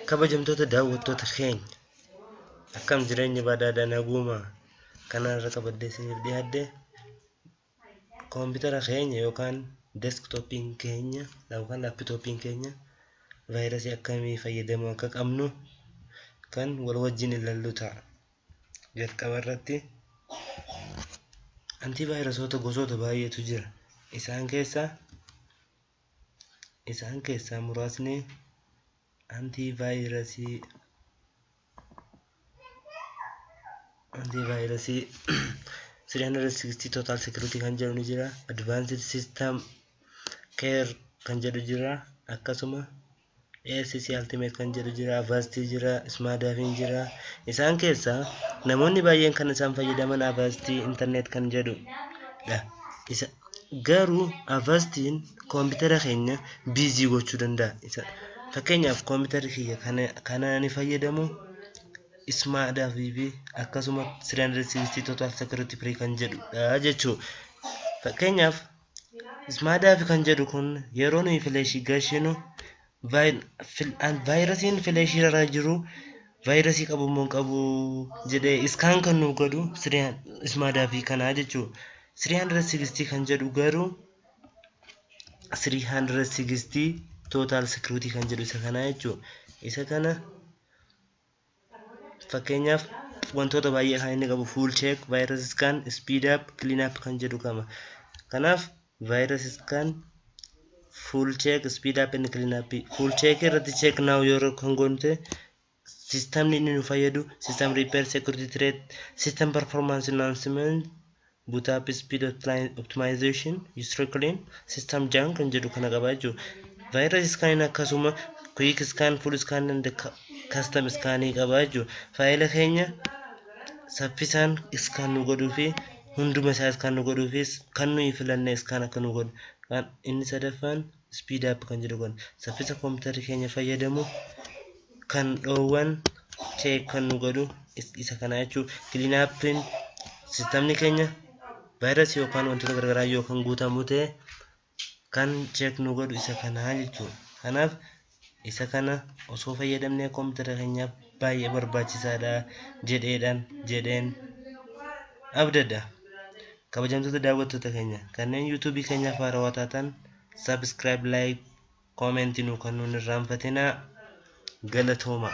Kabajamtoota daawwattoota keenya, akkam jireenya badhaadhaa naguuma? Kanarra qabadhee isiniif dhiyaadhe koompitara keenya yookaan desktooppiin keenya yookaan laapitooppiin keenya vaayirasii akkamii fayyadamuu akka qabnu kan wal wajjin ilaallu ta'a. Jalqaba irratti antiivaayiresoota gosoota baay'eetu jira. Isaan keessaa muraasni antivaayirasii 360 Total Security kan jedhu ni jira. Advanced System Care kan jedhu jira. Akkasuma ASC Ultimate kan jedhu jira. Avast jira. Smadaviin jira. Isaan keessaa namoonni baay'een kan isaan fayyadaman Avast Internet kan jedhu dha. Isa garuu Avastiin koompitara keenya busy gochuu danda'a. Isa fakkeenyaaf koompitarri kiyya kana ni fayyadamu Smadav fi akkasuma 360 Total Security Free kan jedhudha jechuudha. Fakkeenyaaf Smadav kan jedhu kun yeroo nuyi fileeshii gashinu vaayirasiin fileeshii irra jiru vaayirasii qabu moo hin qabu jedhee scan kan nu godhu Smadav kanaa jechuudha. 360 kan jedhu garuu, 360 Total Security kan jedhu isa kanaa jechuudha. Isa kana fakkeenyaaf wantoota baay'ee kan inni qabu full check, virus scan, speed up, clean up kan jedhu qaba. Kanaaf virus scan, full check, speed up and clean up. Full check irratti check now yeroo kan goonte systemni inni nu fayyadu system repair, security threat, system performance enhancement, boot up speed optimization, user clean, system junk kan jedhu kana qaba jechuudha. Virus scan akkasuma quick scan, full scan and custom scan qaba jechuudha. Faayila keenya saffisaan scan nu godhuu fi hunduma isaa scan nu godhuu fi kan nuyi filanne scan akka nu godhu. Kan inni sadaffaan speed up kan jedhu kun saffisa kompiitarri keenya fayyadamu kan dhoowwan check kan nu godhu isa kana jechuudha. Clean upiin sistamni keenya vaayirasii yookaan wantoota garaagaraa yoo kan guutamu ta'e kan check nu godhu isa kanaa jechuudha. Kanaaf isa kana osoo fayyadamnee kompiitara keenyaaf baay'ee barbaachisaadha jedheedhaan jedheen abdadha. Kabajamtoota daawwattoota keenya, kanneen yuutuubii keenyaaf haarawaa taatan subscribe, like, comment nu kan nuun irraanfatinaa. Galatooma.